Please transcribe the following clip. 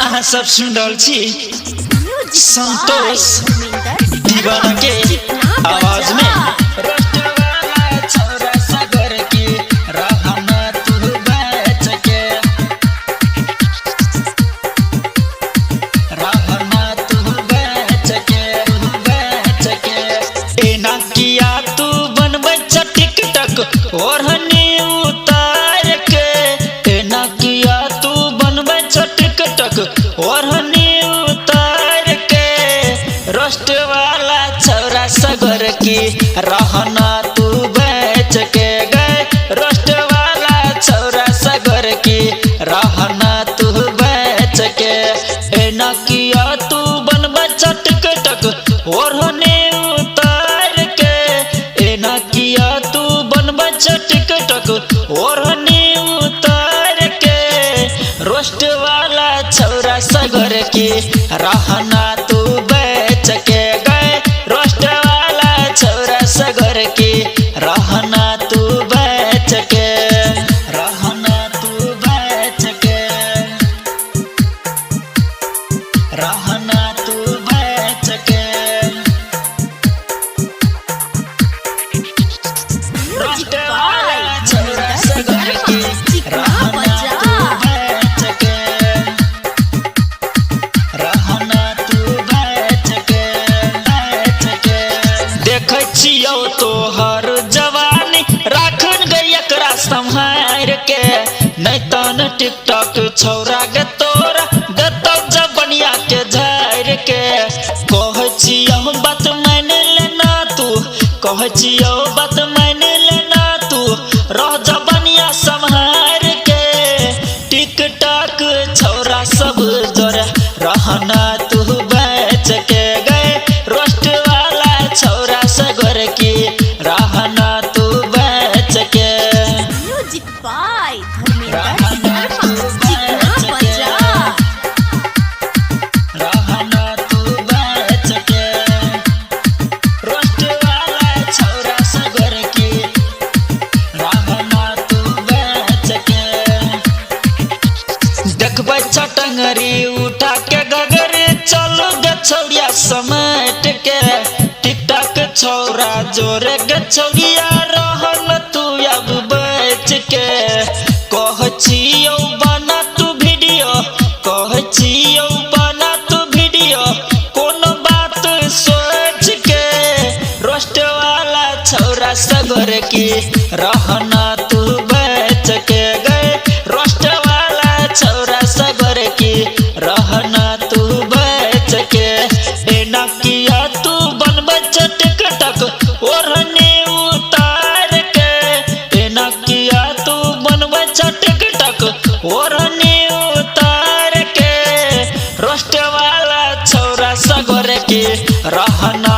अहाँ सब सुन रहल छी संतोष दीवाना के आवाज में। रोस्टवाला छौरा सगर के रहना तू बच के, रहना तू बच के, तू बच के। एना किया तू बनबै छ टिकटक ओढ़नी उतार के, एना किया तू बनबै छ टिकटक ओढ़नी उतार के। रोस्टवाला छौरा सगर की रहना तू बच के गए, रोस्टवाला छौरा सगर की रहना तू बच के। एना किया तू बनबै छ टिकटक ओढ़नी उतार के, एना किया तू बनबै छ टिकटक ओढ़नी उतार के। रोस्टवाला छौरा सगर की रहना तू बच के गए, रोस्टवाला छौरा सगर की रहना तू बच के, रहना तू बच के, रहना तू बच के। रोस्टवाला छौरा सगर की रहना तू बच के, रहना तू बच के, बच के। देखै छियौ तोहर जवानी राखन गई एकरा सम्हार के, नहीं तन टिकटॉक छौरा गे तोरा देतौ जबनिया के झाड़ के। कहै छियौ बात मान लेना तू, कहै छियौ बात मान लेना तू, रह जबनिया सम्हार के। टिकटॉक छौरा सब जोरे रहना तू बच के गए, रोस्टवाला छौरा सगर की रहना तू बच के। म्यूजिक बाय धर्मेंद्र शर्मा चिकना बजा। रहना तू बच के, रोस्टवाला छौरा सगर की रहना तू बच के। देखबै चटंगरी उठा के गगरी चलू गे छौरिया समेट के, टिकटॉक छौरा जोरे गे छौरिया रहन तू अब बच के। कहै छियौ बना तू वीडियो, कहै छियौ बना तू वीडियो कोनो बात सोच के। रोस्टवाला छौरा सगर की रहना तू बच के गए, रोस्टवाला छौरा सगर की रहना तू बच के। एना किया तू बनबै छ टिकटक ओढ़नी उतार के, एना किया तू बनबै छ टिकटक ओढ़नी उतार के। रोस्टवाला छौरा सगर की रहना